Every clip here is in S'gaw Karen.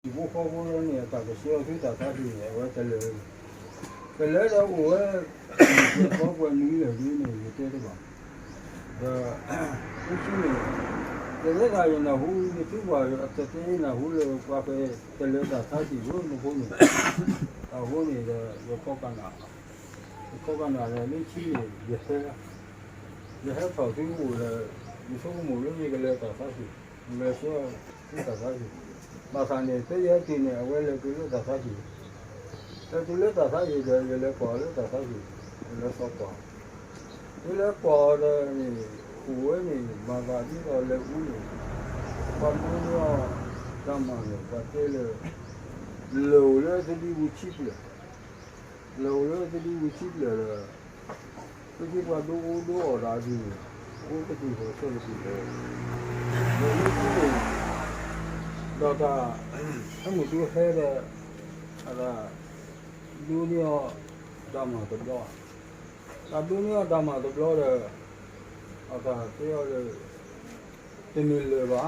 ဟံၣ်ဖိဃီဖိလၢန့ၣ် အတၢ်ကဆှၢအီၤဆူတၢ်သးဆံးန့ၣ် အဝဲတလဲၤ, တလဲၤဒီးအိၣ်ဝဲ ယသီပှဲၤနွံလၢာ်ဒ်န့ၣ် ယတဲတဘၣ်, ဒီး လၢခံန့ၣ် တလဲၤတၢ်ယနၢ်ဟူ ယထံၣ်ပှၤအတတဲယနၢ်ဟူလၢပှၤဖဲတလဲၤတၢ်သးဆံးလၢနဖိန့ၣ်, အဃိန့ၣ်ဒီး ယခီကနၣ်, ယခီကနၣ်ဒီးလၢခံန့ၣ် ယဟဲ ယဟဲထီၣ်ဆူအိၣ်ဒီး ယဆိကမိၣ်လၢယကလဲၤတၢ်သးဆံး, ယလဲၤဆှၢဆူတၢ်သးဆံး, ဘၣ်ဆၣ်န့ၣ် ဖဲယဟဲတုၤန့ၣ် အဝဲလဲၤတုၤလၢတၢ်သးဆံး, လဲၤတုၤလၢတၢ်သးဆံးဒီး ယလဲၤကွၢ်အီၤလၢတၢ်သးဆံး, ယလဲၤဆီၣ်ကွၢ်, ယလဲၤကွၢ်အီၤဒီးန့ၣ် အိၣ်ဝဲန့ၣ် မၤသးဒ်သိးလဲၤအူန့ၣ်, ပှၤဒိန့ၢ်အီၤတၢ်မၤန့ၣ် ပှၤတဲလၢ လဲၤအိၣ်လၢသဒံဝံၤဆံးပျဲၢ် လဲၤအိၣ်လၢသဒံဝံၤဆံးပျဲၢ်ဒီး ပက့ၤပှၤဒိအိၣ်ဒိအီၣ်တၢ်ဒ်န့ၣ်, အိၣ်ကတံၢ်ဃီဆၢကတံၢ်ဃီ, ဒီးလၢခံန့ၣ် ဒီးတၢ် ဟဲမုၢ်တူဟဲဒီး အတၢ်ဒိန့ၢ်အီၤတၢ်မၤတဘျီ, တၢ်ဒိန့ၢ်အီၤတၢ်မၤတဘျီဒီး အတၢ်တဲအီၤလၢ တမ့ၢ်လၢၤဘၣ်,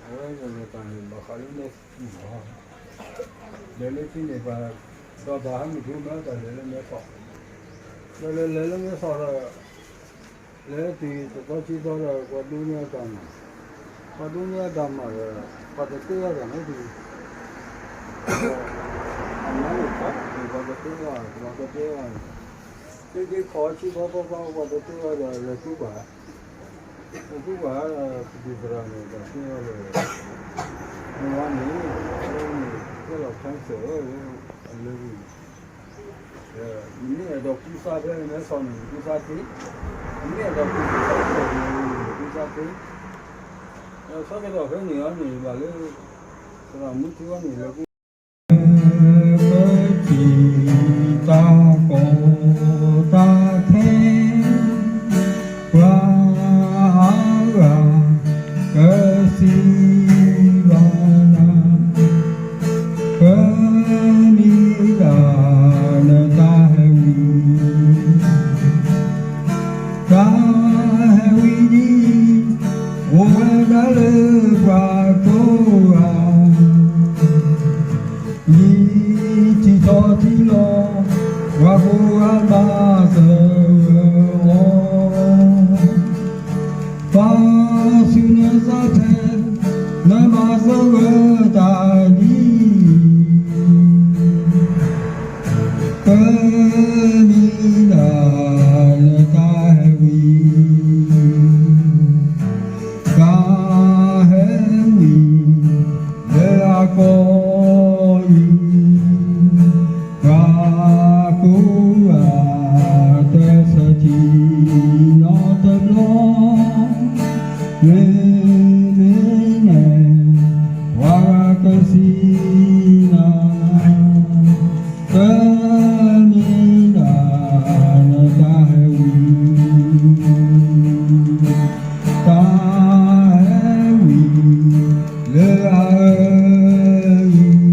အဝဲန့ၣ်တၢ်န့ၣ်ဘၣ်ဃးလၢမဲာ်ဆူၣ်လီၤ, ဒီးလၢခံန့ၣ် ပှၤ ဒီးတၢ်ဟဲမုၢ်တူမ့ၢ်တၢ်လဲၤလၢမဲာ်ဆူၣ်, ဒီးလဲၤလဲၤလၢမဲာ်ဆူၣ်ဒီး လဲၤတုၤတသီခံသီဒီး ပှၤဒိန့ၢ်အီၤတၢ်မၤ, ပှၤဒိန့ၢ်အီၤတၢ်မၤဒီး ပှၤတတဲအီၤတၢ်န့ၣ်တဂ့ၤ, အမၤန့ၣ် ပှၤတတဲအီၤ ပှၤတတဲအီၤန့ၣ် သုက့ၤခီဆံသီသီသီ ပှၤတတဲအီၤဒီး လဲၤတူၢ်ပှၤ, လဲၤတူၢ်ပှၤဒီး ပတံၤသရၣ်န့ၣ် တၢ်တဲအီၤဒီး မ့ၢ်ဝဲန့ၣ် အဝဲန့ၣ် ကဲလီၤ cancer ဝဲ အလၢာ်န့ၣ် နမ့ၢ်အဲၣ်ဒိးကူစါဖဲမဲာ်ဆူၣ်န့ၣ် ကူစါသ့, နမ့ၢ်အဲၣ်ဒိးကူစါဖဲန့ၣ် ကူစါသ့, ဒီးဆၢကတီၢ်ဖဲန့ၣ်အီၤန့ၣ် ဘၣ်လၢ သရၣ်မုၣ်ထံဝဲန့ၣ် လဲၤကူ ပထံၣ်တၢ်ကီတၢ်ခဲ ပှၤအါဂၤကစံးဘၣ်နၤ, ကမ့ၢ်ဒၣ်နတၢ်ဟဲဝံၤ တၢ်ဟဲဝံၤဒ်အံၤ အိၣ်ဝဲဒၣ်လၢပှၤကိးဂၤ လံထံထီၣ်ထံလီၤ ပှၤကိးဂၤဘၣ်သဂၢၢ်အီၤ, ပာ်ဆူၣ်နသးထဲ နဘၣ်သဂၢၢ်တၢ်ဒ်အံၤ ကမ့ၢ်ဒၣ်နတၢ်ဟဲဝံၤ, တၢ်ဟဲဝံၤ လၢအကီၢ်အံၤ, ပှၤကိးဂၤ တဆၢထံၣ်နီတဘျီ, မ့မ့ၢ်န့ၣ် ပှၤကစံးနၤ ကမ့ၢ်ဒၣ်နတၢ်ဟဲဝံၤ, တၢ်ဟဲဝံၤ လၢအအၢအံၤ,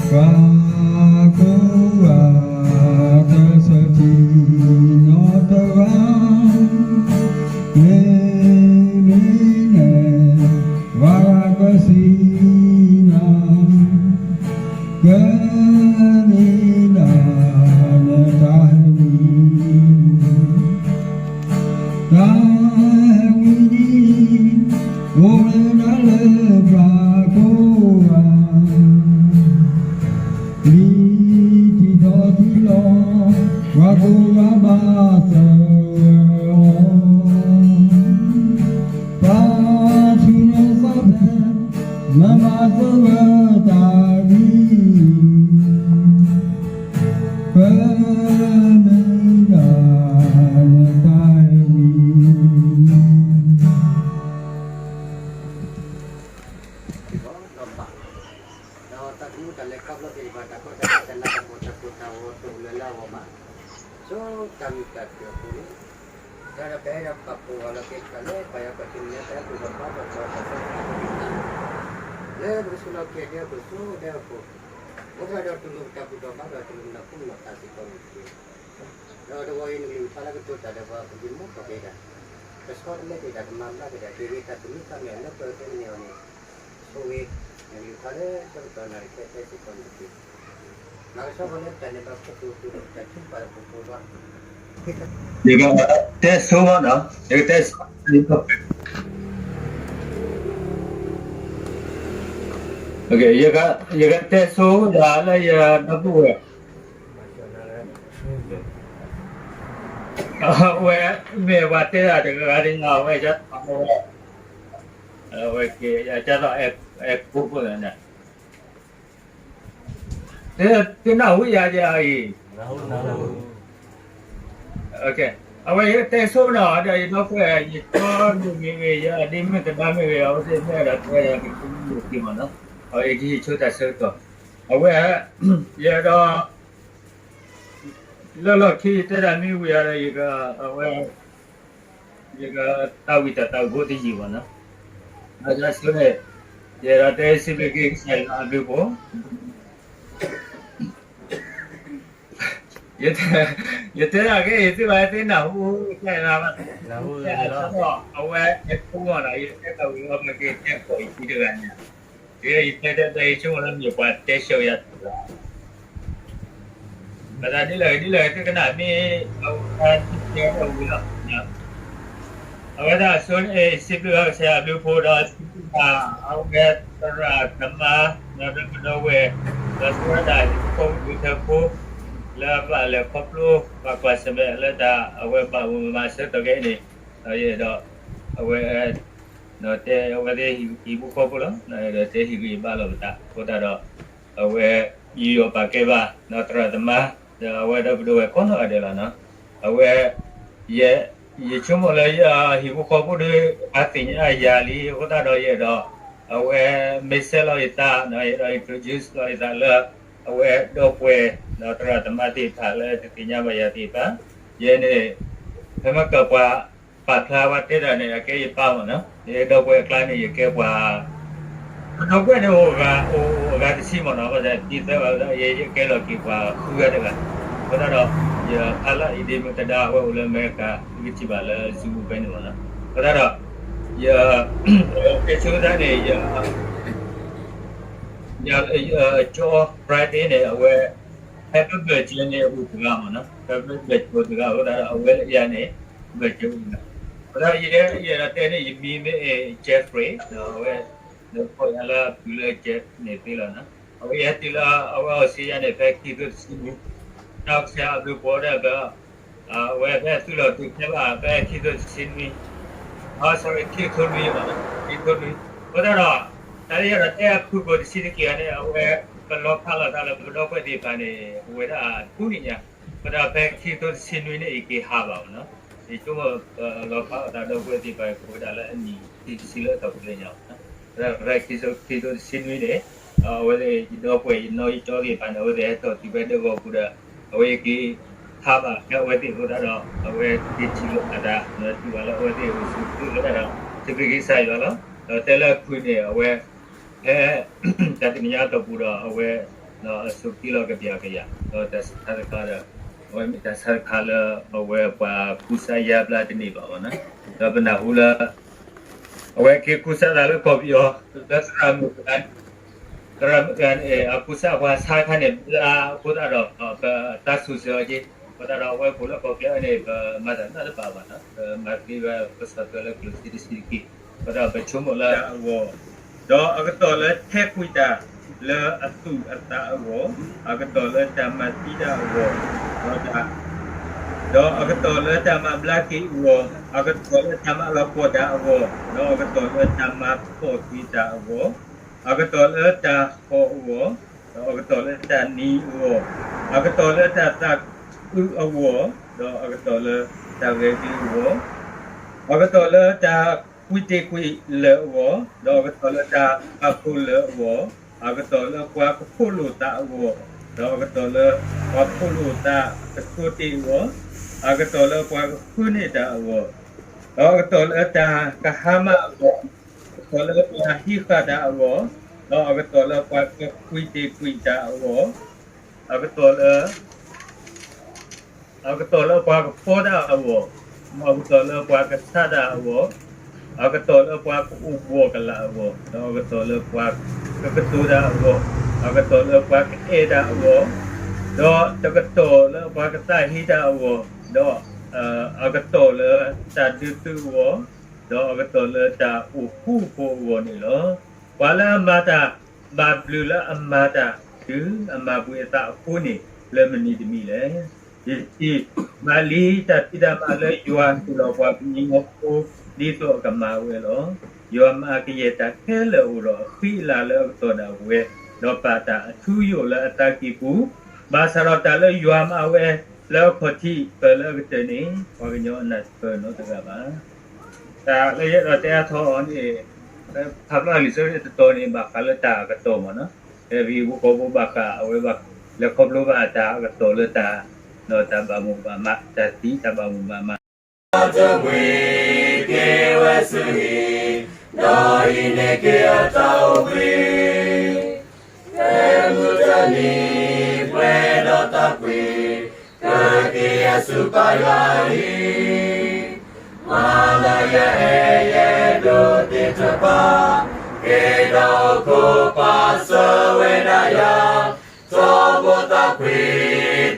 ပှၤကိးဂၤ တဆၢထံၣ်နီတဂၤ, မ့မ့ၢ်န့ၣ် ပှၤကစံးနၤ ကမ့ၢ်ဒၣ် နတၢ်ဟဲဝံၤ, တၢ်ဟဲဝံၤဒ်အံၤ, အိၣ်ဝဲဒၣ်လၢပှၤကိးဂၤ, လံထံထီၣ်ထံလီၤ, ပှၤကိးဂၤဘၣ်သဂၢၢ်အီၤ, ပာ်ဆူၣ်နသးထဲ နဘၣ်သဂၢၢ်တၢ်ဒ်အံၤ, ကမ့ၢ်ဒၣ် နတၢ်ဟဲဝံၤ, ဒီးတၢ်ကမူၣ်တၢ်လဲၤခီဖျိသ့ၣ်တဖၣ် တၢ်ကီတၢ်ခဲ တၢ်နးတၢ်ဖှီၣ် တၢ်ကိၢ်တၢ်ဂီၤ တအိၣ်လၢၤလၢအဂီၢ်ဘၣ်, ဆိတၢ်မုာ်တၢ်ခုၣ်အပူၤန့ၣ်, တၢ်ဒီးပအဲၣ်ဒိးပာ်ဖှိၣ်အီၤလီၤက့ၤတဖၣ်လၢ ပှၤယွၤကီၢ်သူလ့ၤ ပအဲၣ်ဒိးပာ်ဖှိၣ်အီၤ လၢပကဆူးလီၤက့ၤဒဲအပူၤ ဆိဒဲအပူၤ, အိၣ်ဖျါဒီးတူၢ်လိာ်ပတၢ်ဘူၣ်ထီၣ်ဘါထီၣ် တူၢ်လိာ်မုၢ်နၤဃူမုၢ်နၤသးစ့ၢ်ကီးန့ၣ်တက့ၢ်. ဒီးတဂီၤအံၤ နကလုၢ်ကထါလၢကတိၤတၢ်ဒီးပှၤ ပကမူထီၣ်က့ၤတၢ်, ကဆှီတလဲက့ၤတၢ် ကမၤဘျါက့ၤတၢ် က့ၤဂ့ၤတၢ်သနူသးမဲာ်လၢပှဲၤအီၤသ့န့ၣ်အီၤန့ၣ်, ဆိဂ့ၤ, ယကတဲဆိနီၤ, ယကတဲဆိ, ယကတဲဆိဒၣ်လၢယဒီပုၢ်ဝဲၢ်, အဝဲမ့ၢ်ပှၤတဲဒၣ်တဂၤဂၤဒ်န့ၣ် အဝဲ အဝဲက့ၤ ယတဲသိးအဲၣ်ကူဖိန့ၣ်, သုနၢ်ဟူယၤဒ်အံၤ, အဝဲယတဲဆိနီၤ ဒီးယဒီပုၢ်ဝဲၢ် ယကၠီဒိၣ်မ့ၢ်ဂ့ၤ ယဒ့မုၣ်သဒါမ့ၢ်ဂ့ၤ အဝဲသ့ၣ်မ့ၢ်အဲၣ်ဒိးတဲယၤက့ၤ ကမ့ၢ်က့ၤမးနီၤ, အဝဲယကဟ့ၣ်ဆိတၢ်ဆၢကတီၢ်, အဝဲ ယအဲၣ်ဒိး လၢလီၢ်ခံယတဲတၢ်မ့ၢ်ဝံၤဒီး ယက အဝဲ ယကသးဝံၣ်တၢ်သးဝံၣ်ဖိတယံာ်ဘၣ်နီၤ, ဘၣ်ဆၣ်ဆိန့ၣ် ယအဲၣ်ဒိးတဲစံးဘျုးက့ၤကစၢ်ယွၤအဘျုးအဖှိၣ်, ယတဲဒၣ်ကဲအံၤ သုဘၣ်သ့ၣ်နၢ်ဟူကစၢ်ယွၤဘၣ်, အဝဲအဲၣ်ကူမးနီၤ ယတဲတၢ်ဝံၤလီၤ မ့ၢ်က့ၤတဲကိးအံၤတဂၤန့ၣ် ယတဲတဲတဲ ယဆိကမိၣ်လၢမ့ၢ်ပှၤတဲဆၢယၤတဂၤ ဘၣ်ဆၣ်ဒ်လဲၣ်ဒ်လဲၣ် သုကနၣ်မ့ၢ် အဝဲတဲဝံၤလီၤ, အဝဲဒၣ်ဆိန့ၣ် စံးဘျုးကစၢ်ယွၤအဘျုးအဖှိၣ်ဒီး စံးဘျုးဘၣ် အဝဲသရၣ်သမါ ဒီးပဒီပုၢ်ဝဲၢ် ဒီးဆိဝဲဒၣ် ဟံၣ်ဖိဃီဖိ လၢအဘၣ်လဲၤခီဖျိ ဘၣ်ကွၢ်ဆၢၣ်မဲာ်လၢတၢ်အဝဲဘၣ်မူဘၣ်ဒါဆၢကတီၢ်ခဲအံၤန့ၣ်, ဒီးယအဲၣ်ဒိး အဝဲ ဒီးတဲအဝဲသ့ၣ်ဟံၣ်ဖိဃီဖိလီၤ, ဒီးတဲဟ့ၣ်ဂံၢ်ဟ့ၣ်ဘါလိာ်ပသးအဃိသတးဒီး အဝဲ ယီၤပာ်ကဲဘၣ် ဒီးသရၣ်သမါ ဒီးအဝဲဒီးပဒိၣ်ဝဲၢ်ကိးနီၢ်ဂၤဒဲးလီၤနီၤ, အဝဲ ယ ယဆိကမိၣ်လၢယဟံၣ်ဖိဃီဖိဒီး အသ့ၣ်ညါယၤလံအဃိသတးဒီး ယအဲၣ်ဒိး အဝဲ မ့ၢ်ဆဲးလီၤယသး ယအဲၣ်ဒိး introduce လီၤယသးလၢ အဝဲဒီပုၢ်ဝဲၢ် ဒီးသရၣ်သမါသ့ၣ်တဖၣ်လၢတသ့ၣ်ညါဘၣ်ယၤသ့ၣ်တဖၣ်, ယဲန့ၣ် ဖဲမ့ၢ်ကပှၤ ပာ်ဖျါဝဲတဲတၢ်န့ၣ် အကဲယပၢ်မ့ၢ်နီၤ, ယဒီပုၢ်ဝဲၢ်အကျါန့ၣ် ယကဲပှၤ ပဒီပုၢ်ဝဲၢ်န့ၣ် အိၣ်ဂၤ အိၣ်အဂၤတဆံမ့ၢ်နီၤ, ဘၣ်ဆၣ်တသၢဘၣ်ဒီး ယကဲလီၤက့ၤပှၤဃုဂၤတဂၤ, အဃိသတးဒီး ယဖးလၢယဒ့မုၣ်သဒါ အဝဲအိၣ်လၢအမဲရကၤ သုကထံၣ်ဘၣ်လၢ Zoom ဖဲန့ၣ်မ့ၢ်နီၤ, အဃိသတးဒီး ယ တဲဆိသးန့ၣ် ယ ကၠီ Friday န့ၣ် အဝဲ ဖဲပဘၢၣ်စၢၤန့ၣ် အိၣ်တဂၤမ့ၢ်နီၤ, ဖဲပဘၢၣ်စၢၤအိၣ်တဂၤ အဃိသတးဒီး အဝဲလၢယၤန့ၣ် ဘၢၣ်စၢၤအိၣ်တဂၤ, အဃိသတး ယ ယအဲၣ်ဒိးတဲန့ၣ် ယမံၤမ့ၢ် Jeffrey ဒီးအဝဲ ဒီးကိးယၤလၢအပုၢ်လၢ Jeff န့ၣ်သ့လီၤနီၤ, အဝဲယဟဲတုၤလၢအဝဲအီစထြ့လယါန့ၣ် ဖဲခံထိတဆံနွံ, ဒီးကစၢ်ယွၤအဘျုးအဖှိၣ်ဒီး အဝဲဖဲသုးလီၢ်သုးကျဲဘၣ် ဖဲခံထိတဆံနွံ, အ sorry ခံထိနွံဘၣ်, ခံထိနွံ, အဃိသတးဒီး တၢ်လၢယအဲၣ်ဒိးတဲအဖုၣ်ကိာ်တဆံးတက့ၢ်ဧါန့ၣ် အဝဲ ပလီၤဖးလိာ်သးလၢပဒီပုၢ်ဝဲၢ်သ့ၣ်တဖၣ်န့ၣ် အိၣ်ဝဲဒၣ်ဃုနံၣ်ညါ, အဃိသတးဒီးဖဲခံထိတဆံနွံန့ၣ် ယက့ၤဟးဘၣ်မ့ၢ်နီၤ, ယဆိကမိၣ်လီၤဖးလိာ်သးဒီပုၢ်ဝဲၢ်သ့ၣ်တဖၣ် အိၣ်ဝဲဒၣ်လၢအနံၣ်ခံဆံလၢအတီၢ်ပူၤလၢညါဘၣ်နီၤ, အဃိသတးဒီးဖဲခံထိတဆံနွံန့ၣ် အဝဲသ့ၣ်ယဒီပုၢ်ဝဲၢ် ယနီၢ်ယကၠီသ့ၣ်တဖၣ်န့ၣ် အဝဲသ့ၣ်ဟဲထီၣ်တုၤဖဲဒၢဂီၤပူၤဒီး အဝဲယက့ၤ ဟးဘၣ်ဖဲအဝဲသ့ၣ်အဃိသတးဒီး အဝဲက့ၤထံၣ်လိာ်အသး ဒီးထံၣ်ဘၣ်လၢအဝဲသ့ၣ်အိၣ်ဆူၣ်အိၣ်ချ့အဃိသတးဒီး စံးဘျုးက့ၤကစၢ်ယွၤလီၤ. ဒီးတဲလၢအဖုၣ်န့ၣ် အဝဲ ဖဲတၢ်တနံၤညါအတီၢ်ပူၤဒီး အဝဲ အဆိးက့ၤလီၤကပျၢ်ကယၤ ဒီးတၢ်ဆါတခါဒီး အဝဲမ့ၢ်တၢ်ဆါတခါလၢ အဝဲပှၤကူစါယါဘျါတန့ၢ်ဘၣ်ဘၣ်နီၤ. ဒီးပနၢ်ဟူလၢ အဝဲက့ၤကူစါသးလၢကီၢ်ပယီၤ လၢသရၣ်မုၣ်တဂၤ သရၣ်မုၣ်တဂၤန့ၣ် အကူစါပှၤဆါတခါန့ၣ် ဘျါအဃိသတးဒီး ပတၢ်ဆိၣ်ဆၢအီၤက့ၤ အဃိသတးဒီး အဝဲအိၣ်လၢကီၢ်ချၢန့ၣ် ပမၤတၢ်နီတဘ့ၣ်ဘၣ်နီၤ ပမၤသ့ဝဲကစီၣ်ထွဲလၢကျိၣ်စ့တဆံးတက့ၢ် အဃိသတးဒီး ပဆိကမိၣ်လၢအဂီၢ် ဒီးအကတီၢ်လၢထဲးကွံာ်တၢ်လၢအသူၣ်အသးအဂီၢ်, အကတီၢ်လၢတၢ်မၤသံတၢ်အဂီၢ်, ဒီးတၢ် ဒီးအကတီၢ်လၢတၢ်မၤဘျါက့ၤအဂီၢ်, အကတီၢ်လၢတၢ်မၤလီၤပှီၢ်တၢ်အဂီၢ်, ဒီးအကတီၢ်လၢတၢ်မၤဖှီၣ်က့ၤတၢ်အဂီၢ်, အကတီၢ်လၢတၢ်ဟီၣ်အဂီၢ်, ဒီးအကတီၢ်လၢတၢ်နံၤအဂီၢ်, အကတီၢ်လၢတၢ်သးအုးအဂီၢ်, ဒီးအကတီၢ်လၢတၢ်ဂဲၤကလံၤအဂီၢ်, အကတီၢ်လၢတၢ်ကွံာ်တ့ၢ်ကွံာ်လၢာ်အဂီၢ်, ဒီးအကတီၢ်လၢတၢ်ပာ်ဖှိၣ်လၢာ်အဂီၢ်, အကတီၢ်လၢပှၤကဖှိၣ်လိာ်သးအဂီၢ်, ဒီးအကတီၢ်လၢပှၤဖှိၣ်လိာ်သးကတိၤတ့ၢ်အဂီၢ်, အကတီၢ်လၢပှၤကဃုန့ၢ်တၢ်အဂီၢ်, ဒီးအကတီၢ်လၢတၢ်ကဟါမၢ်အဂီၢ်, အကတီၢ်လၢပှၤဟံးဃာ်တၢ်အဂီၢ်, ဒီးအကတီၢ်လၢပှၤကကွံာ်တ့ၢ်ကွံာ်တၢ်အဂီၢ်, အကတီၢ်လၢ အကတီၢ်လၢပှၤကဖီတၢ်အဂီၢ်, ဒီးအကတီၢ်လၢပှၤကဆါတၢ်အဂီၢ်, အကတီၢ်လၢပှၤကအိၣ်ဘှီၣ်ကလာ်အဂီၢ်, ဒီးအကတီၢ်လၢပှၤ တကတီၢ်တၢ်အဂီၢ်, အကတီၢ်လၢပှၤကအဲၣ်တၢ်အဂီၢ်, ဒီးတကတီၢ်လၢပှၤကသးဟ့တၢ်အဂီၢ်, ဒီးအကတီၢ်လၢတၢ်ဒုးသုးအဂီၢ်, ဒီးအကတီၢ်လၢတၢ်အိၣ်ဃူအိၣ်ဖိးအဂီၢ်န့ၣ်လီၤ. ပှၤလၢအမၤတၢ်ဘၣ်ဘျုးလၢအမၤတၢ်တုၤအမၤဘှံးအသးအဃိန့ၣ် လၢမနုၤတမံၤလဲၣ်. ယတထံၣ်ဘၣ်လံတၢ်ဖံးတၢ်မၤလၢယွၤဟ့ၣ်လီၤပှၤကညီဖိ ဒ်သိးအကမၤဝဲလီၤ. ယွၤမၤကယဲၢ်တၢ်ခဲလၢာ်အိၣ်ဒီးအဃံအလၤလၢအကတီၢ်ဒၣ်ဝဲ, ဒီးပာ်တၢ်အထူအယိာ်လၢအသးကံၢ်ပူၤ, ဘၣ်ဆၣ်ဒီးတၢ်လၢယွၤမၤဝဲလၢအခီၣ်ထံးပၢၢ်လၢအကတၢၢ်န့ၣ် ပှၤကညီအနၢ်တပၢၢ်နီတဂၤဘၣ်. တၢ်လၢယအဲၣ်ဒိးတဲအါထီၣ်အီၤန့ၣ် ဖးဖျါလံာ်စီဆှံတတီၤန့ၣ် ဘၣ်ဃးလၢတၢ်အကတီၢ်မ့ၢ်နီၤ, ပဟံၣ်ဖိဃီဖိဘၣ်ဃးအဝဲဘၣ် လဲၤခီဖျိဘၣ်အတၢ်အကတီၢ်လၢတၢ် ဒီးတၢ်ဘၣ်မိၣ်ဘၣ်မး တၢ်သံတၢ်ဘၣ်မိၣ်ဘၣ်မး တဘှံးက့ၤဝဲဆူဟံၣ်, ဒီးအံၤန့ၣ်က့ၤအတၢ်အိၣ်ဘှံး ဖဲမုၢ်တနံၤပှဲၤဒီးတၢ်ကွံ, ကက့ၤအဆူပၢ်ယွၤအဟံၣ်, မၤလၢယအဲၣ်ယဲဒိးသ့ၣ်တဖၣ်, က့ၤဒီးအိၣ်ခိးပာ်စၢၤဝဲဒၣ်ယၤ, ထီဘိတၢ်ကွံ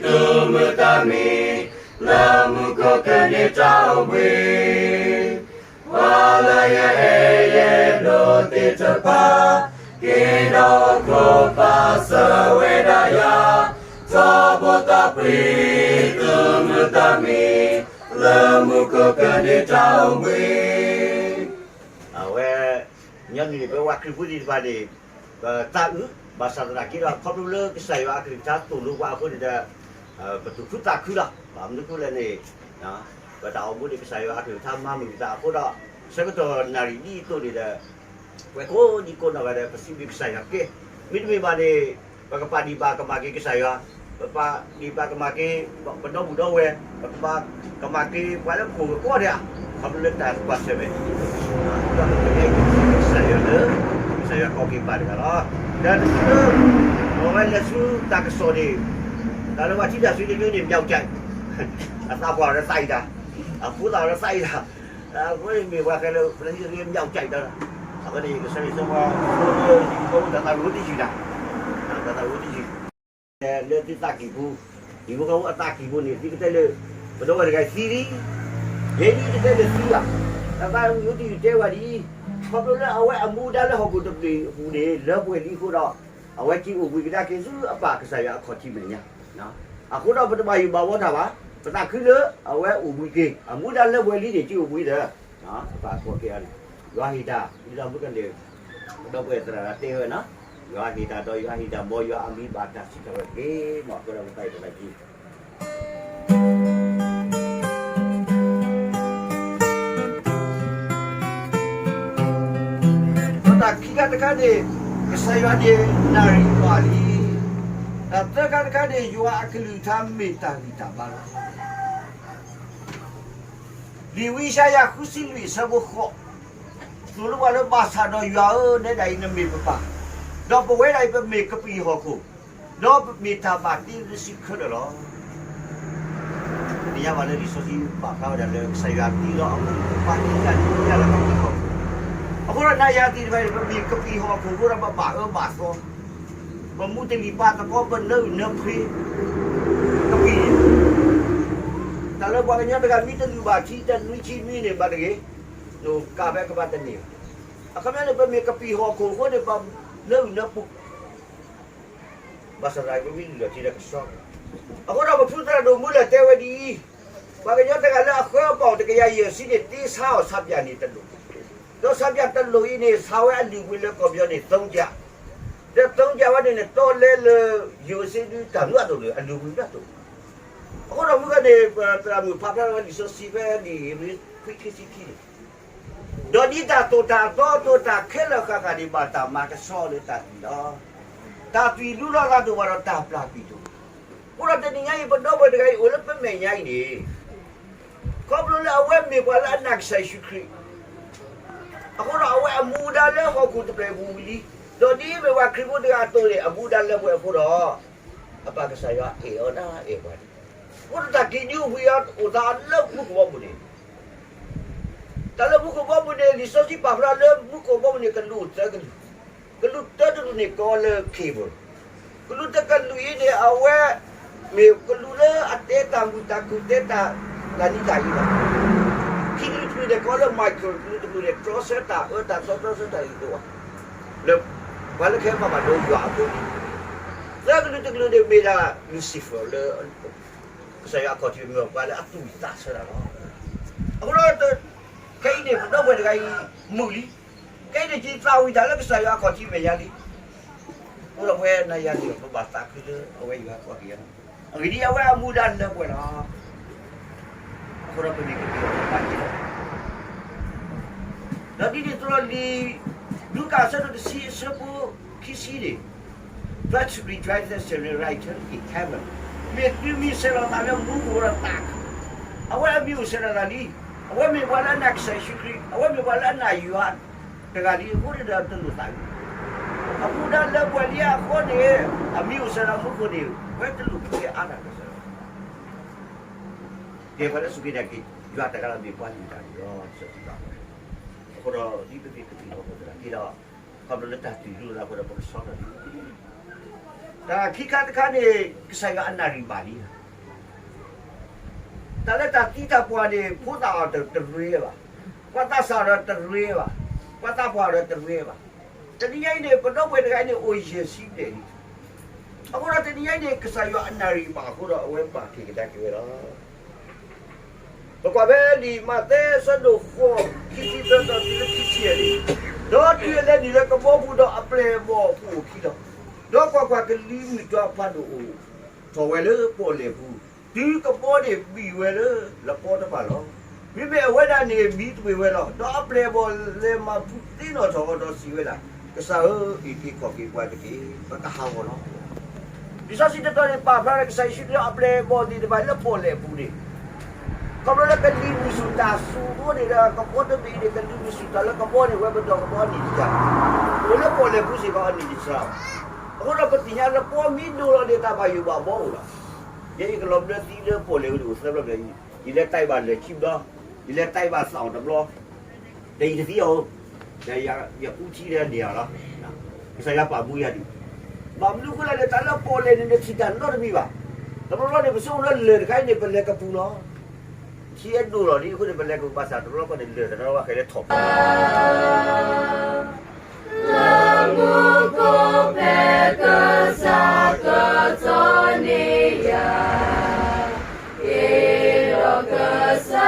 တုၤမုၢ်တနံၤ, လၢမူခိၣ်ကန့ၢ်တၢ်အိၣ်ဘှံး ပှၤလၢယအဲၣ်ယဲဒိးသ့ၣ်တဖၣ်, က့ၤဒီးအိၣ်ခိးပာ်စၢၤဝဲဒၣ်ယၤ, ထီဘိတၢ်ကွံ တုၤမုၢ်တနံၤ, လၢမူခိၣ်ကန့ၢ်တၢ်အိၣ်ဘှံး အဝဲ ညီနုၢ်န့ၣ် ပဝဲခရံာ်ဖိသ့ၣ်တဖၣ်န့ၣ် ပသးအုး ဘၣ်ဆၣ်သနာ်က့ဒီး ခီဖျိလၢကစၢ်ယွၤအကလုၢ်ကထါသိၣ်လိပှၤအဃိန့ၣ်ဒီး ပသူၣ်ခုသးခုလီၤ. ဘၣ်မနုၤအဃိလဲၣ်န့ၣ် ပတၢ်အိၣ်မူန့ၣ် ကစၢ်ယွၤအကလုၢ်ကထါမၤမုာ်ပသးအဃိဒီး ဆၢကတီၢ်နၣ်ရံၣ်ဒ်အသိးန့ၣ်ဒီး ပှၤကိးဒံကိးနီၢ်ဂၤဒီး ပစံးဘျုးကစၢ်ယွၤကဲ မ့တမ့ၢ်ဘၣ်န့ၣ် ပကပာ်ဒံးဘၣ်ကမၣ်က့ၤကစၢ်ယွၤ, ပပာ်ဒံးဘၣ်ကမၣ်က့ၤ ပဒီပုၢ်ဒီဝဲၢ်, ပကပာ်ကမၣ်က့ၤ ပှၤလၢပအိၣ်ကကိးဒဲးဧါ, ခီဖျိလၢတၢ်ကွၢ်ဆၢၣ်မဲာ် ဒီးပကအဲၣ်ကစၢ်ယွၤလၢ ကစၢ်ယွၤကီၢ်က့ၤပာ်တဂၤလီၤ. ဒီးတချုးလၢ ပဝဲလဲၤဆူတၢ်ကစီၣ်န့ၣ် တၢ်လၢပှၤထံတၢ်စုန့ၣ် မ့ၢ်န့ၣ် မြောက်ကြိုက်, အသးပှၢ်ဒီးသးအံၤတၢ်, အဖိသၣ်ဒီးသးအံၤတၢ်, အဃိန့ၣ်မ့ၢ်ပှၤဃဲလၢ ပှၤထံတၢ်စု မြောက်ကြိုက် တၢ်, အဃိန့ၣ် ကစၢ်ယွၤဆိၣ်ဂ့ၤ တၢ်သးဝံၣ်တယုၢ်တၢ်, တၢ်သးဝံၣ်တယုၢ် လၢသုသးကံၢ်ပူၤ, ဟံၣ်ဖိဃီဖိအသးကံၢ်ပူၤန့ၣ် သုကတဲလၢ ပဒီပုၢ်ဝဲၢ်တဂၤသံလံ, ယဲဒ်တတဲလၢသုဘၣ်, တၢ်သးဝံၣ်တယုၢ်တဲဝဲဒ်အံၤ, ခီဖျိလၢအဝဲအမူဒါလၢဟီၣ်ခိၣ်တဖျၢၣ်အပူၤန့ၣ် လၢပှဲၤလံအဃိဒီး အဝဲက့ၤအိၣ်ဘှံးကဒါက့ၤဆူအပၢ်ကစၢ်ယွၤအခီၣ်ထံးမဲာ်ညါ, အဃိဒီးပတဘၣ်ယိၣ်ဘၣ်ဘှီတၢ်ဘၣ်, ပသးခုလၢအဝဲအိၣ်ဘှံးက့ၤ, အမူဒါလၢပှဲၤလံန့ၣ် က့ၤအိၣ်ဘှံးဒီး အပၢ်ကီၢ်က့ၤအီၤန့ၣ်, ယွၤဟ့ၣ်တၢ် ဒ်သိးမုၢ်ကန့ၣ် ဒီပုၢ်ဝဲၢ်သရၣ်တဲဝဲနီၤ, ယွၤဟ့ၣ်တၢ်ဒီးယွၤဟ့ၣ်တၢ် မ်ယွၤအမံၤဘၣ်တၢ်စံးထီၣ်ပတြၢၤတက့ၢ်, မ်အဃိဒီးပသးအံၤတသးကံၢ် ဒီးတၢ်ခံခါတခါန့ၣ် ကစၢ်ယွၤန့ၣ်နၣ်ရံၣ်ပှၤလံ, တၢ်သၢခါတခါန့ၣ် ယွၤအကလုၢ်ကထါမ့ၢ်တၢ်ဂံၢ်တၢ်ဘါလီၤ. လံာ်ဝံယၡါယၤဃုဆံလွံၢ်အဆၢဖိဃိး, သိၣ်လိပှၤလၢဘၣ်ဆၣ်ဒီးယွၤဧၢ, နဲဒၣ်အံၤနမ့ၢ်ပပၢ်, ဒီးပဝဲဒၣ်အံၤပမ့ၢ်ကပံာ်ဟီၣ်ခိၣ်, ဒီးပမ့ၢ်တၢ်ဘၣ်တ့လၢသုခဲလၢာ်လီၤ. ပသ့ၣ်ညါဘၣ်လၢလံာ်စီဆှံပာ်ဖျါဝဲဒၣ်လၢ ကစၢ်ယွၤတ့လီၤအမူအပၢ်တ့လီၤလၢကပံာ်ဟီၣ်ခိၣ်, အဃိဒီးနၤယၤသ့ၣ်တဖၣ်န့ၣ် ပမ့ၢ်ကပံာ်ဟီၣ်ခိၣ်အဃိဒီး ပဘၣ်အၢဘၣ်သီ, ပမူတလံၤပာ်သကိး ပနၢအုၣ်နၢဖှ့ ကပံာ် တၢ်လၢပှၤကညီတဂၤမ့ၢ်တလုၢ်ဘၣ်ထံ တနွံဆံနွံန့ၣ် ဘၣ်တဂ့ၤ, နကးဖဲကဘၣ်တန့ၢ်ဘၣ်. အခီပညီန့ၣ် ပမ့ၢ်ကပံာ်ဟီၣ်ခိၣ်အဃိန့ၣ် ပနၢအုၣ်နၢဖှ့ ဘၣ်ဆၣ်သနာ်က့ ပမ့ၢ်လုၢ်လီၢ်ထံဒီးကဆှီ, အဃိဒီးပဖုသရၣ်ဒိၣ်မူလၢာ်တဲဝဲဒ်အံၤ, ပှၤကညီတဂၤလၢအဃၢအပီၢ်တကယၤယဲၢ်ဆံန့ၣ် တ့ဆါအီၣ်ဆးပၠၣ်န့ၣ်တလိၣ်, ဒီးဆးပၠၣ်တလိၣ်အံၤန့ၣ် ဆါဝဲအလုၢ်အပှ့ၤလၢကီၢ်ပယီၤန့ၣ် သုံးကျပ်, ဒီး သုံးကျပ် ဝဲန့ၣ်န့ၣ် တီလဲလၢ ယိၤစ့ဒုတၢ်မနုၤအသိးလၢအလုၢ်အပှ့ၤမနုၤအသိး, အဃိဒီးမုၢ်ဂၤန့ၣ် ပသရၣ်မုၣ်ဖးဖျါဝဲလံာ်စီဆှံဖဲလံာ်ဧ့ၤဘြံၤ ခွံခံဆံခံန့ၣ် ဒီးဒ်တၢ်သိၣ်တၢ်သီအသိး တၢ်ခဲလၢာ်ဃၣ်ဃၣ်န့ၣ် ဘၣ်တၢ်မၤကဆှီလၢတၢ်သွံၣ်လီၤ. တၢ်သွံၣ်လူလီၤသးတအိၣ်ဘၣ်ဒီးတၢ်ပျၢ်သွံၣ်တအိၣ်ဘၣ်. အဃိဒီးတနံၤညါအံၤ ပဒီပုၢ်ဝဲၢ်တဂၤအံၤ အိၣ်လၢပမဲာ်ညါအံၤန့ၣ် ခီဖျိလၢအဝဲမ့ၢ်ပှၤလၢအနာ်ကစၢ်ယ့ၣ်ၡူးခရံာ် အဃိဒီးအဝဲအမူဒါလၢဟီၣ်ခိၣ်တဖျၢၣ်အပူၤဝံၤလံ, ဒီးဒ်အမ့ၢ်ပှၤခရံာ်ဖိတဂၤအသိးန့ၣ် အမူဒါလၢပှဲၤအဃိဒီး အပၢ်ကစၢ်ယွၤအဲၣ်အီၤဒၣ်အဲၣ်ပှၤန့ၣ်, အဃိဒီးတၢ်ကံၣ်ဒုအိၣ်ဘှံးအီၤအိၣ်သးလၢမူခိၣ်ဘီမုၢ်န့ၣ်, တၢ်လၢမူခိၣ်ဘီမုၢ်န့ၣ် လံာ်စီဆှံပာ်ဖျါလၢမူခိၣ်ဘီမုၢ်န့ၣ် ကလူးသၢကလူး ကလူးတၢတလူးန့ၣ်ကိးလၢ cable, ကလူးတကလုာ်အံၤန့ၣ် အဝဲ မ့ၢ်ကလူးလၢအတဲတၢ်မုာ်တၢ်ခုၣ် တဲတၢ်တနံၤတၢ်အံၤလီၤ. ခံကလုာ်တကလုာ်န့ၣ်ကိးလၢ micro, ကလုာ်တကလုာ်န့ၣ် တြီဆၢတၢ်အၢတၢ်သီ တြီဆၢတၢ်ဂ့ၤတအိၣ်ဘၣ်, လၢ ပှၤလၢကဟဲမၤဘၣ်ဒိယွၤအဖိန့ၣ်, သၢကလုာ်တကလုာ်န့ၣ်မ့ၢ်ဒၣ် Lucifer လၢ ကစၢ်ယွၤအခီၣ်ထံးမ့ၢ်ပှၤလၢအသူၣ်ဝံၣ်သးဆၢတၢ်လီၤ. အဃိဒီး ခဲအံၤန့ၣ် ပဒီပုၢ်ဝဲၢ်တဂၤအံၤ မုာ်လံ. ခဲအံၤန့ၣ် ယသးဝံၣ်တၢ်လၢကစၢ်ယွၤအခီၣ်ထံးမဲာ်ညါလံ. အဃိဒီးပဝဲနၤယၤန့ၣ် ပဘၣ်သးခုလၢအဝဲယွၤကွၢ်က့ၤယၤလီၤ. အဂ့ၢ်ဒ်အံၤ အဝဲအမူဒါလၢပှဲၤလီၤ. အဃိဒီးပမ့ၢ်ကသံၣ်လီၤ ပဘၣ်က့ၤလီၤ. ဒီးဒ်န့ၣ်အသိးလီၤ လံာ်လူၤကၣ်အဆၢဒိၣ်တဆံအဆၢဖိခံဆံန့ၣ်, But to rejoice the writer in heaven, မ့ၢ်တုၤမံၤဆဲးလီၤသးလၢမူခိၣ်ဒီးတၢ်, အဝဲအမံၤအိၣ်ဆဲးလီၤသးလံ. အဝဲမ့ၢ်ပှၤလၢအနာ်ကစၢ်ယ့ၣ်ၡူးခရံာ်, အဝဲမ့ၢ်ပှၤလၢအနာ်ယွၤတဂၤလံ. အဃိန့ၣ်ဒီးတလိၣ်သးဝံၣ်, အမူဒါလၢပှဲၤလံအဃိန့ၣ်, အမံၤအိၣ်ဆဲးလီၤမူခိၣ်န့ၣ်, ဝဲတလိၣ်ဖုးက့ၤအါတၢ်ကစၢ်ယွၤ ကဲပှၤလၢစူၢ်က့ၤနာ်က့ၤ ယွၤတဂၤလီၤမ့ၢ်ပှၤလုၢ်တၢ်န့ၣ်လီၤ. စံးဘၣ်ဝဲ, အဃိဒီးဒ်ပမ့ၢ်ကသံၣ်လီၤပသရၣ်က့ၤဒီး, ခီဖျိလၢတၢ်တူၢ်လိာ်လၢအဃိဒီးပကဆီလီၤဒ်, တၢ်ခံခါတခါန့ၣ် ကစၢ်ယွၤအနၣ်ရံၣ်ဘၣ်လံ. တၢ်လၢတၢ်သံတၢ်ပှၢ်န့ၣ် ဖိသၣ်အီၤတရ့ဘၣ်, ပှၤသးစၢ်အီၤဒီးတရ့ဘၣ်, ပှၤသးပှၢ်အီၤဒီးတရ့ဘၣ်. တနံၤညါအံၤန့ၣ် ပဒီပုၢ်ဝဲၢ်တဂၤအံၤန့ၣ် အိၣ်ယဲၢ်ဆံဘျဲၣ်လံ. အဃိဒီးတနံၤညါအံၤန့ၣ် ကစၢ်ယွၤအနၣ်ရံၣ်ဘၣ်အဃိဒီး အဝဲဘၣ်က့ၤကဒါက့ၤဝဲလီၤ. ပကွၢ်ဖဲလံာ်မးသဲအဆၢဒိၣ်ဃိး ခံဆံသၢ တုၤလၢခံဆံယဲၢ်န့ၣ်, ဒီးတုၤအလဲၤနုာ်လၢကဘီပူၤဒီးအပျဲၢ်အဘီၣ်အိၣ်ခံလီၤ. ဒီးကွၢ်ကွၢ်, ကလံၤမုၢ်တွၤဖးဒိၣ်အိၣ်ထီၣ်ဝဲလၢပီၣ်လဲၣ်ပူၤ, တုၤကဘီန့ၣ်ဘံၣ်ဝဲလၢလပီတဖၣ်လီၤ. မ့မ့ၢ်အဝဲဒၣ်န့ၣ်မံတဝ့ၤဝဲလီၤ. ဒီးအပျဲၢ်အဘီၣ်လဲၤမၤဖုးသ့ၣ်နီၣ်ထီၣ်အီၤဒီးစံးဝဲဒၣ်, ကစၢ်ဧၢ, အ့ၣ်က့ၤခီၣ်က့ၤပှၤတက့ၢ်, ပကဟးဂီၤလီၤ. လံာ်စီဆှံတတီၤန့ၣ် ပာ်ဖျါလၢကစၢ်ယ့ၣ်ၡူးခရံာ်အပျဲၢ်အဘီၣ်သ့ၣ်တဖၣ်လၢပီၣ်လဲၣ်ပူၤန့ၣ်, ခီဖျိလၢကလံၤမုၢ်ဆူၣ်တၢ်စိၣ်အဃိန့ၣ်ဒီး ကဘီတဘ့ၣ်အံၤန့ၣ် ကလံၤမုၢ်ဆူၣ်တၢ်လၢကဘီန့ၣ် ဝဲပဒီးကဘီအနံၣ်တစှၤ, အိၣ်လၢပီၣ်လဲၣ်ပူၤစ့ၢ်ကီးအနံၣ်တစှၤဘၣ်. အဃိဒီးပသ့ၣ်ညါလၢပီမ့ၢ်ဒိၣ်လီၤန့ၣ် တၢ်ဘၣ်ယိၣ်ဘၣ်ဘီအိၣ်လီၤ. ယဲယကလီၤဘျၢသံလၢပီၣ်လဲၣ်ဝဲန့ၣ် အိၣ်သၢဘျီဘျီ, ယလဲၤတဲဘၣ်လၢာ်ခံဘျီ, ယလဲၤတဲဘၣ်သးအီၤတဘျီ, ဒီးယတသံအီၤ, ဒီးယကူထံဒီးန့ၢ်အီၤလီၤ. ကစၢ်ယွၤပာ်မူယၤဒံး, ဘၣ်မနုၤအဃိလဲၣ်န့ၣ် တၢ်လၢပီၣ်လဲၣ်န့ၣ် နထံၣ်တၢ်နီတမံၤဘၣ်. တဘျီဘျီန့ၣ် ပဆိကမိၣ်လၢလၢၢ်တခါအံၤန့ၣ် ပလဲၤကပူၤလီၤ. ထံအဲၣ်ဒိၣ်လီၤလံအဃိန့ၣ် ပလဲၤကပူၤဘၣ်ဆၣ် တဘျီဘျီန့ၣ် လၢၢ်တဘျီဘျီဃဲလၢထီၣ်ပူၤ လၢမူခိၣ်ဖဲကစၢ်ကတီၢ်န့ၢ်ယၤ, က့ၤဒီးကစၢ်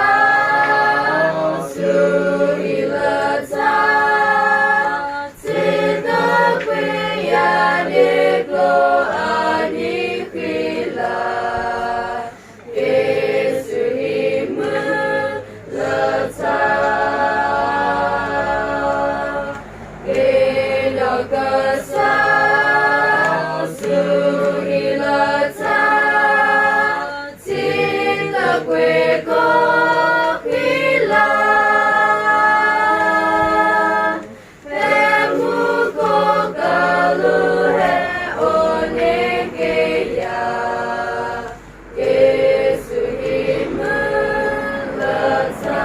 ဆူအံၤလၢတၢ်, စံးထီၣ်ကွံာ်ယၤန့ၣ်ကျိအနံၣ်ဃံလၤ, က့ၤဆူအံၤမုၢ်လၢတၢ်, က့ၤဒီးကစၢ်ဆူအံၤလၢတၢ်, စံးထီၣ်ကွံာ်ကီၢ်ဃံလၤ, ဖဲမူခိၣ်ကလူးဟဲအိၣ်န့ၢ်က့ၤယၤ, က့ၤဆူအံၤမုၢ်လၢတၢ်.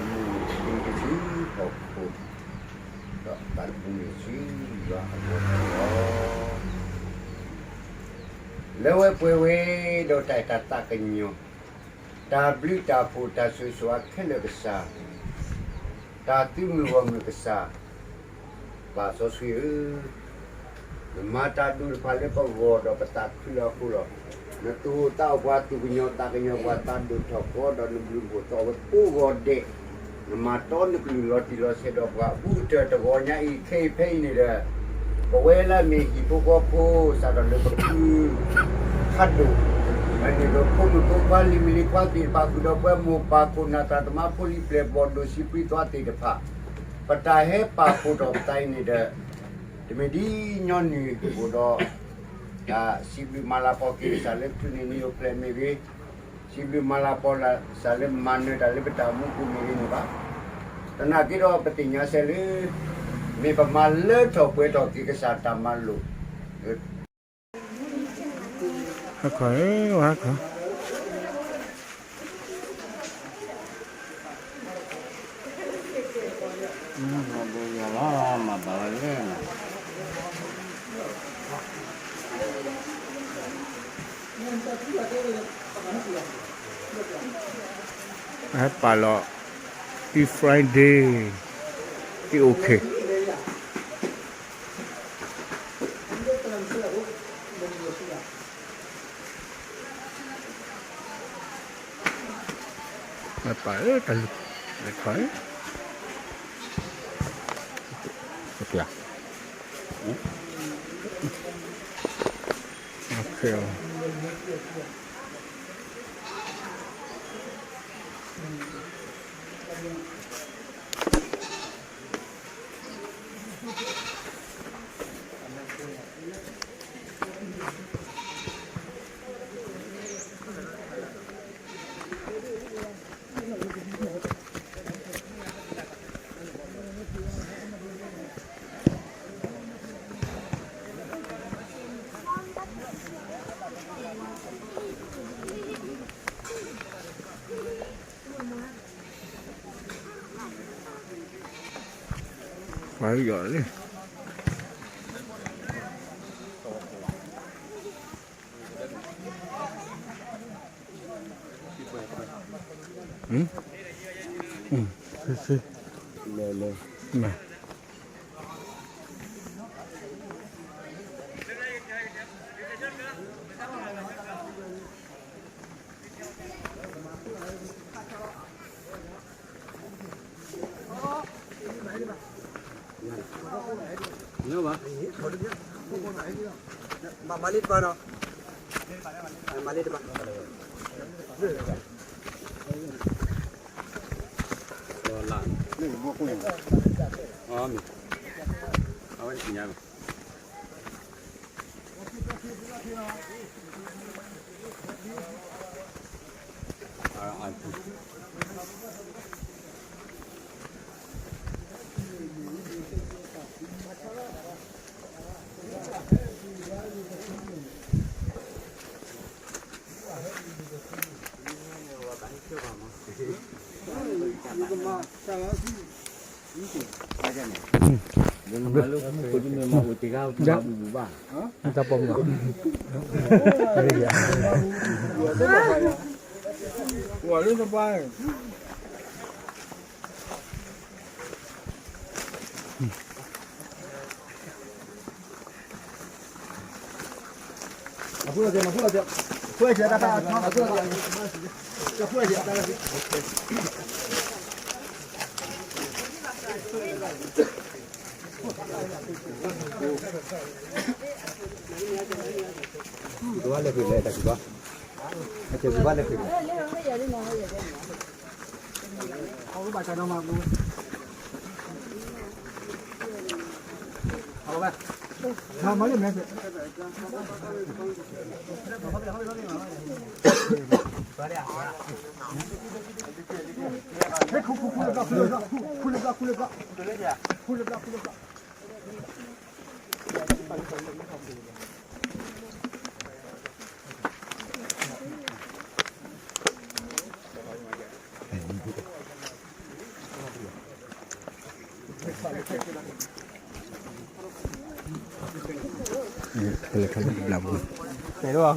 မုၢ်နံၤဆူဟီၣ်ခိၣ်, ဒီးသးသမူနံၤဆူယွၤအဂီၢ်လီၤ. လၢဝဲပှဲၤဝဲဒီးတၢ်အဲၣ်တၢ်သးကညီၤ, တၢ်ဘျုးတၢ်ဖှိၣ်တၢ်ဆိၣ်ဂ့ၤဆိၣ်ဝါခဲလၢာ်ကစၢ်, တၢ်သုးမုၢ်ဂီၢ်မုၢ်ကစၢ်, ပၢ်စီဆှံဧၢ, နမၤတၢ်ဒိၣ်တဖၣ်လၢပဂီၢ်ဒီးပသးခုလၢအဃိလီၤ. နသူၣ်အိၣ်သးအိၣ်ပှၤ သူၣ်ကညီၤသးကညီၤပှၤ သးဒိၣ်ထီၣ်ကီဒီး နဘျုးနဖှိၣ်သီၣ်ဝဲကိးဂီၤဒဲး, နမၤတီနကလုၢ်လီၤတံၢ်လီၤဆဲးဒီးပှၤအူကတၢၢ်တဂီၤညါအံၤ ခဲအံၤဖဲအံၤန့ၣ်ဒီး, ပဝဲလၢအမ့ၢ်ဟံၣ်ဖိဃီဖိ စးထီၣ်လၢပဖုဖးဒိၣ်, မ့ၢ်န့ၢ်ဒီးဖိမုၣ်ဖိခွါ လံၤမုၣ်လံၤခွါသ့ၣ်တဖၣ် ဃုာ်ဒီးပှၤမိၢ်ပၢ်ခိၣ်နၢ်သရၣ်သမါဖိလံၤပျဲၢ်ဘီၣ်ဒိၣ် စံးဘျုးသီသ့ၣ်တဖၣ်, ပတၢ်ဟဲပာ်ဖှိၣ်ထီၣ်ပသးအံၤန့ၣ်ဒီး, တမ့ၢ်ဒ်ညီနုၢ်အိၣ်ဒီး တၢ်စံးဘျုးမၤလၤကပီၤက့ၤကစၢ်လၢ ကထူၣ်န့ၢ်နံၤအိၣ်ဖျဲၣ်မ့ၢ်ဂ့ၤ, စံးဘျုးမၤလၤကပီၤစၢ်လၢမၤနၢၤတၢ်လၢပတၢ်အိၣ်မူပူၤမ့ၢ်ဂ့ၤန့ၣ်ဘၣ်. သနာ်က့ဒီးပသ့ၣ်ညါစဲလၢ မ့ၢ်ပမၤလၢထီၣ်ပှဲၤထီၣ်က့ၤကစၢ်တၢ်မၤလိာ် ဟဲခီ, ဟဲခီ, မၤဘၣ်လၢ ဟဲပာ်လီၤ အံၤ Friday, အံၤ OK. မ့ၢ်ပာ်လၢတၢ်လူၤ, လဲၤခီ, ပျၢ်, ပှၤယီၤလံ. မၤလ့တဘၣ်နီၤ, မၤလ့တဘၣ်. ဖဲလဲၣ်ထီၣ်လၢဘျးပူၤ, ဖဲထီၣ်တစဲးဖိန့ၣ်, ဟံၣ်ဖိဃီဖိဟဲက့ၤလၢာ်လံဧါ. တၢ်တၢ်ဘၣ်လီၤဒံးအကံ, ထီၣ်အိၣ်ဘှံးထီၣ်အိၣ်ဘှံးလၢ ပှၤစီဆှံဧၢ, ပစံးဘျုးဘၣ်က့ၤနဘျုးနဖှိၣ်ဒိၣ်မးန့ၣ်လီၤ. နကလုၢ်ကထါသိၣ်လိပှၤ, ယွၤဟ့ၣ်တၢ်ဒီးယွၤဟ့ၣ်က့ၤတၢ်န့ၣ် မ်အမ့ၢ်တဘၣ်တၢ်စံးထီၣ်ပတြၢၤအီၤတက့ၢ်. ပှၤလၢနံၤအၢလၢယ့ၣ်ၡူးအပူၤတဖၣ်န့ၣ် ဘၣ်စံးဆိၣ်ဂ့ၤဝဲလီၤ. တၢ်ဘျုးတၢ်ဖှိၣ်တၢ်ဆိၣ်ဂ့ၤအီၤခဲလၢာ်ကစၢ်ပပၢ်စီဆှံဧၢ, တနံၤညါအံၤ ခဲအံၤဖဲအံၤ ဒ် အိၣ်ဒီးဟံၣ်ဖိဃီဖိ ဒူၣ်ဖိထၢဖိ လၢအကျါ, ဒီးထီၣ်တၢ်ပာ်သးသးလၢနအဲၣ်အီၤ, ဒီးနဒုးအိၣ်ဘှံးက့ၤအီၤလၢဟီ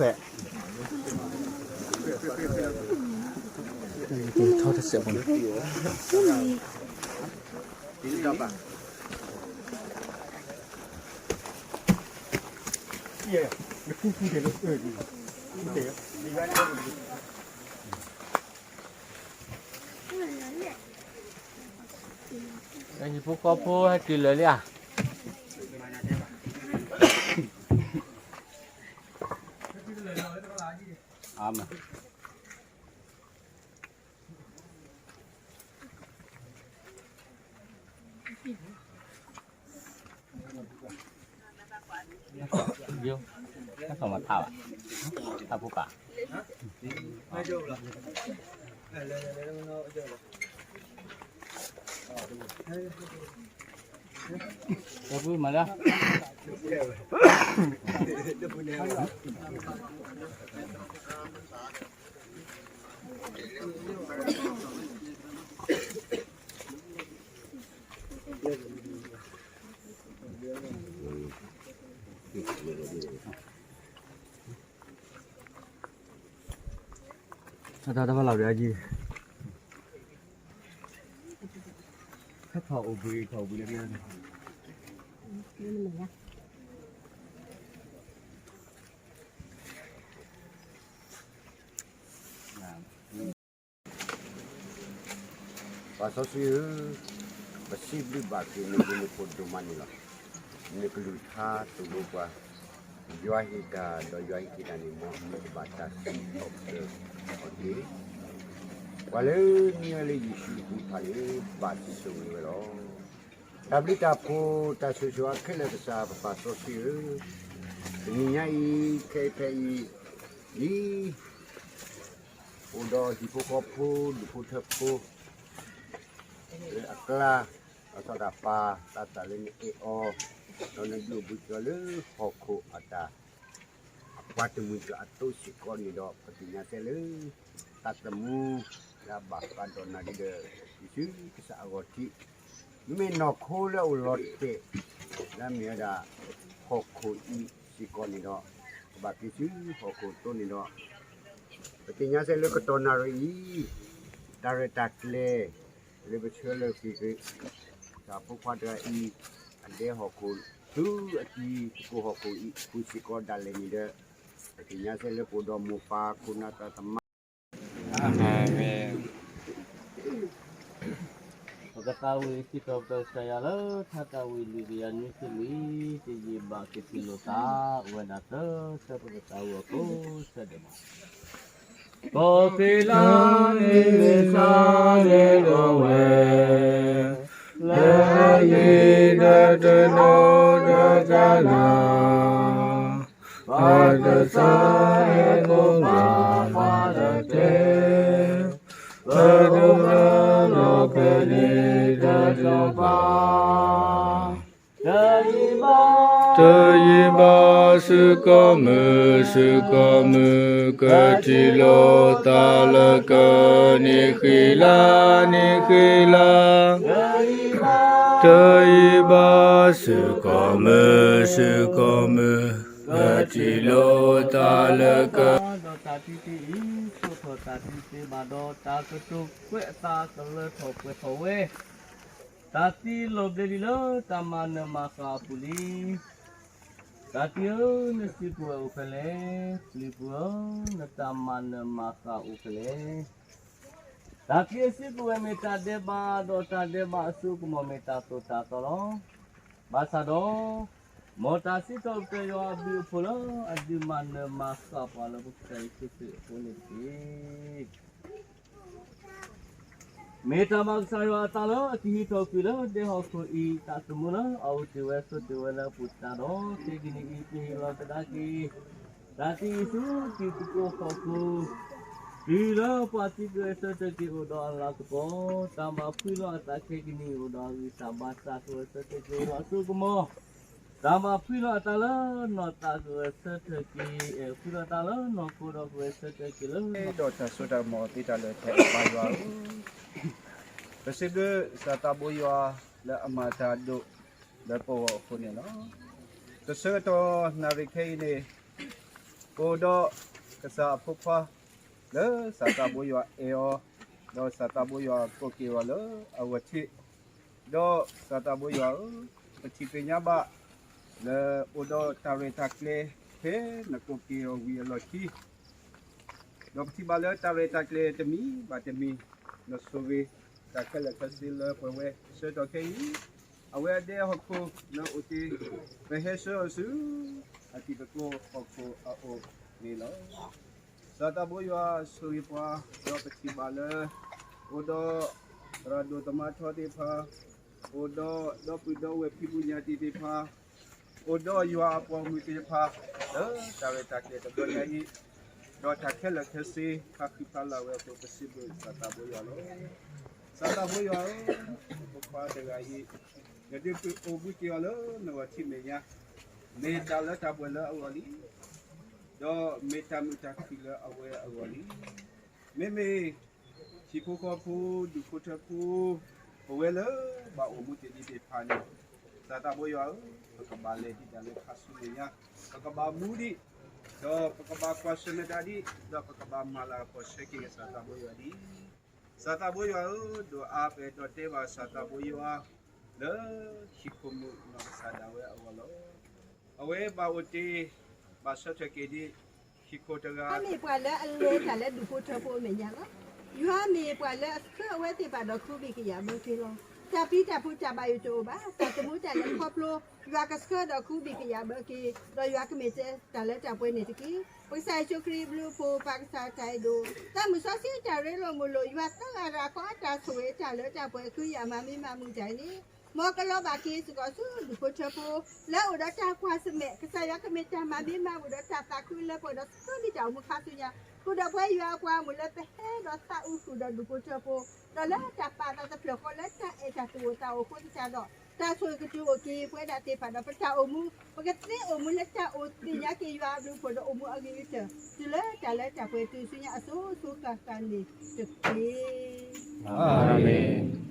ၣ်ခိၣ်အတၢ် အပှၤတမှံၤတဂၤအသိးစ့ၢ်ကီးန့ၣ်ဒီး ပသ့ၣ်ညါစဲလၢ တၢ်သမူလၢအဘၣ်ဃးဒီးနၤဒ်ဒီး ယ့ၣ်ၡူးကစၢ်အဂီၢ်ထံး, မ့မ့ၢ်နီၢ်ခိလၢအအိၣ်လီၤတဲာ် လၢအမ့ၢ်ဝဲဒၣ် ဟီၣ်ခိၣ်အံၤစ့ၢ်ကီးန့ၣ်ဒီး ကဘၣ်က့ၤဆူဟီၣ်ခိၣ်အသိးန့ၣ်ဒီး ပသ့ၣ်ညါစဲလၢကတီၢ်နၣ်ရံၣ်အံၤ တၢ်ရဲၣ်တၢ်ကျဲၤ လၢပဆှၢလၢက့ၤက့ၤ တၢ်ဖိခွါတဂၤအံၤ အဒဲဟီၣ်ခိၣ် တုၤအတံၤသကိးဟီၣ်ခိၣ်အံၤ ပူၤစ့ၢ်ကီးဒၣ်လဲာ်န့ၣ်ဒီး ပသ့ၣ်ညါစဲလၢပအိၣ်ဒီးမိၢ်ပၢ်ခိၣ်နၢ်သးသမါ အၤမ့ၣ်. ပကသးဝံၣ်စံးထီၣ်ပတြၢၤကစၢ်ယွၤလၢ ထါတၢ်ဝံၣ်လွံၢ်ကယၤနွံဆံလွံၢ်, တယံာ်ဘၣ်ကထံၣ်လိာ်သး အိၣ်ဝဲဒၣ်သၢဆၢ ပကသးဝံၣ်အီၤကိးဆၢဒဲးဘၣ်. ကီၢ်သ့ၣ်လါန့ၣ်မ့ၢ်စါန့ၣ်ဒီးဝဲ, လၢအဂ့ၤဒီးတနီၤဒီးတၢ်လၢ ပှၤတသးဟဲကိးဂၤဖးဒီးတဲ, ပဒိၣ်အလီၢ်ဖဲန့ၣ်တၢ်တဖၣ် တယံာ်ဘၣ်, တယံာ်ဘၣ်စ့ၢ်ကီးမုၢ်စ့ၢ်ကီးမုၢ်, ကထံၣ်လိာ်သးလၢကန့ၢ်ဃံလၤန့ၢ်ဃံလၤ, တယံာ်ဘၣ်စ့ၢ်ကီးမုၢ်စ့ၢ်ကီးမုၢ်, ကထံၣ်လိာ်သးလၢက ဒီးတၢ်တံတံအံၤ ဆိၣ်ထီၣ်တၢ်တံတံဘၣ်ဒီး တၢ်ကတိၤကွဲးအသးကလၢထီၣ်ပှဲၤထီၣ်ဝဲ, တၢ်သံလီၤဘျ့လံလၢတၢ်မၤနၢၤမၤဃၣ်အပူၤလံ. တၢ်တံဧၢ, နစုကဝဲၤအိၣ်ဖဲလဲၣ်, ပျံၤပူၤဧၢ, နတၢ်မၤနၢၤမၤဃၣ်အိၣ်ဖဲလဲၣ်. တၢ်သံအစုကဝဲၤမ့ၢ်တၢ်ဒဲးဘး, ဒီးတၢ်ဒဲးဘးအစိကမီၤမ့ၢ်တၢ်သိၣ်တၢ်သီလီၤ. ဘၣ်ဆၣ်ဒီး မ်တၢ်စံးထီၣ်ပတြၢၤယွၤအဘျုးအဖှိၣ်လၢ အဒုးမၤနၢၤမၤဃၣ်ပှၤလၢပကစၢ်ယ့ၣ်ၡူးခရံာ်အဃိန့ၣ်တက့ၢ်. မ့ၢ်တၢ်ဘၣ်ကစၢ်ယွၤအသးလၢအကဟံးထီၣ်ကွံာ်လၢဒဲဟီၣ်ခိၣ်အံၤ သးသမူလၢအအိၣ်တ့ၢ်ဝဲဆိးတ့ၢ်ဝဲလၢအပူၤတၢ်ဒီး ခဲကနံၣ်အံၤ ပဟ့ၣ်လီၤကဒါက့ၤ တၢ်သံအံၤဆူတံၤသကိးဟီၣ်ခိၣ်, တုၤလၢပှၤသံကွံာ်အဆၢထၢၣ်က့ၤအိၣ်ဒီးအလၤကပီၤ, တၢ်မၤဖှံလီၤအသးခဲကနံၣ်အံၤအိၣ်ဒီးအဂံၢ်စၢ်ဘါစၢ်ကဂဲၤဆၢထၢၣ်က့ၤအိၣ်ဒီးအစိကမီၤ, တၢ်မၤဖှံလီၤအသးလၢနီၢ်သးကဂဲၤဆၢထၢၣ်က့ၤ, အဲၣ်ဖှံလီၤအသးလၢနီၢ်ခိဒီးကဂဲၤဆၢထၢၣ်က့ၤလၢ ဒီးတၢ်စိတၢ်ကမီၤသ့တၢ်လၢာ်ထဲအပၢ်ယွၤဧၢ, ပစံးဘျုးကစၢ်သးဘိယွၤလၢအမၤတၢ်ဒိၣ်လၢပဂီၢ်အဃိန့ၣ်လီၤ. တဆၢကတီၢ်နၣ်ရံၣ်ခဲအံၤန့ၣ်, အိၣ်ဒီးကစၢ်အဖိခွါ လၢစီၤသးဘိယွၤအဲၣ်အီၤ, ဒီးစီၤသးဘိယွၤကိးက့ၤအီၤလၢအဂီၢ်ထံး, ဒီးစီၤသးဘိယွၤဧၢ, ပထံၣ်သ့ၣ်ညါဘၣ် လၢအိၣ်ဒီးတၢ်ရဲၣ်တၢ်ကျဲၤ ဖဲနကိးက့ၤအီၤဝံၤအလီၢ်ခံ ဒီးပထံၣ်ဘၣ်လၢတၢ်ရဲၣ်တၢ်ကျဲၤတမံၤဘၣ်တမံၤ နဆိၣ်ဂ့ၤ တၢ်ခဲလၢာ်ခဲဆ့လၢပှဲၤဝဲ ဆၢကတီၢ်ခဲအံၤ, အဝဲအဒဲဟီၣ်ခိၣ်လၢအိၣ်တ့ၢ် ပဟဲဆှၢအီၤဆူ အတံၤသကိးဟီၣ်ခိၣ်အအိၣ်န့ၣ်လီၤ. စီၤသးဘိယွၤဆိၣ်ဂ့ၤပှၤ, ဒီးပထံၣ်ဘၣ်လၢ အိၣ်ဒီး သရၣ်ဒိၣ်သမါထီသ့ၣ်တဖၣ်, အိၣ်ဒီးဒီပုၢ်ဒီဝဲၢ်ဖံဖုညါတံၢ်သ့ၣ်တဖၣ်, အိၣ်ဒီးယွၤအပိာ်မုၣ်သ့ၣ်တဖၣ် လၢတၢ်ရဲၣ်တၢ်ကျဲၤတဘျီညါအံၤ, ဒီးတၢ်ခဲလၢာ်ခဲဆ့ ဖးဃံဖးလၤဝဲအဃိ ပစံးဘျုးစီၤသးဘိယွၤလီၤ. စီၤသးဘိယွၤဧၢ, ဖိခွါတဂၤအံၤ နဒုးအိၣ်မူတ့ၢ်အီၤလၢနဂီၢ်ထံးမဲာ်ညါ, မ့ၢ်တၢ်လၢတၢ်ပှဲၤလၢအဂီၢ်လံ, ဒီးမ့ၢ်တၢ်မုာ်တၢ်ခုၣ်လၢအဝဲအဂီၢ်လံ. မ့မ့ၢ် ဟံၣ်ဖိဃီဖိ ဒူၣ်ဖိထၢဖိ ပဝဲလၢဘၣ်အိၣ်မူတ့ၢ်ဒံးသ့ၣ်တဖၣ်န့ၣ်, စီၤသးဘိယွၤဧၢ, ပကဘၣ်လဲၤဒံးတၢ်လၢခါဆူမဲာ်ညါ, ပကဘၣ်မူဒံး, ဒီးပကဘၣ်ကွၢ်ဆၢၣ်မဲာ်တၢ်ဒံး, ဒီးပကဘၣ်မၤလၤကပီၤဆၢက့ၤကစၢ်သးဘိယွၤဒံး. စီၤသးဘိယွၤဧၢ, ဒိၣ်အါပအဲၣ်ဒိးတဲဘၣ်စီၤသးဘိယွၤ လၢဟံၣ်ခိၣ်မုၣ်နီၢ်ကစၢ်ဒၣ်ဝဲအဂီၢ်လီၤ. အဝဲဘၣ်အိၣ်တ့ၢ် ဘၣ်ဆၢထၢၣ်က့ၤဒံး ဟံၣ်ခိၣ်တဂၤ မ့ၢ်ပှၤလၢအလဲၤတၢ်လၢဒူၣ်ဖိထၢဖိအမဲာ်ညါလီၤ. ယွၤမ့ၢ်ပှၤလၢအဆှၢအဝဲသ့ၣ်တဖၣ်ဒီးခူဘံၣ်ကယာ်ဘၢက့ၤလီၤ. တၢ်ပျံၤတၢ်ဖုးတၢ်ဘၣ်ယိၣ်တအိၣ်ဘၣ်, တၢ်သမူတၢ်လဲၤခီဖျိ ယွၤကဆှၢဒီးခူဘံၣ်ကယာ်ဘၢက့ၤ, ဒီးယွၤကမ့ၢ်တဲတၢ်လၢတၢ်ပှဲၤန့ၣ်တက့ၢ်. ပကစၢ်ယ့ၣ်ၡူးခရံာ်ဘျုးဖှိၣ်ပၢ်ကစၢ်တၢ်အဲၣ်ဒိၣ်, တၢ်မုၢ်စီဆှံတၢ်ရ့လိာ်မုာ်လိာ် ယွၤသၢဂၤတဂၤဃီအတၢ်ဆိၣ်ဂ့ၤတၢ်လၢတၢ်ပှဲၤ ခုယၤမၤမံမၤမုာ်တၢ်အံၤန့ၣ်, မ်ကလီၤဘၣ်က့ၤစ့ၢ်ကီးဆူဒူၣ်ဖိထၢဖိ လၢအအိၣ်ဒီးတၢ်ကွၢ်ဆၢၣ်မဲာ်, ကစၢ်ယွၤကမ့ၢ်တၢ်မၤမံမၤမုာ်ဒီးတၢ်သးခုလၢပှဲၤဒီးဆှၢန့ၢ်တၢ်အိၣ်မူခါဆူညါ, ဃုာ်ဒီးပဝဲယွၤအပှၤအမုၢ်လၢပဟဲဒီးသးအုးဃုာ်ဒီးဒူၣ်ဖိထၢဖိ, ဒီးလၢတၢ်ပာ်သးတဖျၢၣ်ဃီလၢတၢ်အဲၣ်တၢ်သူၣ်အိၣ်သးအိၣ်အဃိသတးဒီး, တၢ်ဆိၣ်ဂ့ၤကတုၤအိၣ်က့ၤပဝဲဒၣ်သ့ၣ်တဖၣ်ဒီးပတၢ်အိၣ်မူ, ပကသ့အိၣ်မူလၢတၢ်အိၣ်သ့ၣ်ညါက့ၤယွၤအဘျုးအဖှိၣ်ဒီးအိၣ်မူအဂ့ၤကတၢၢ်, တုၤလၢတၢ်လၢတၢ်ပှဲၤတုၤဆူညါအစိၤစိၤဃၣ်ဃၣ်န့ၣ်တက့ၢ်. အၤမ့ၣ်.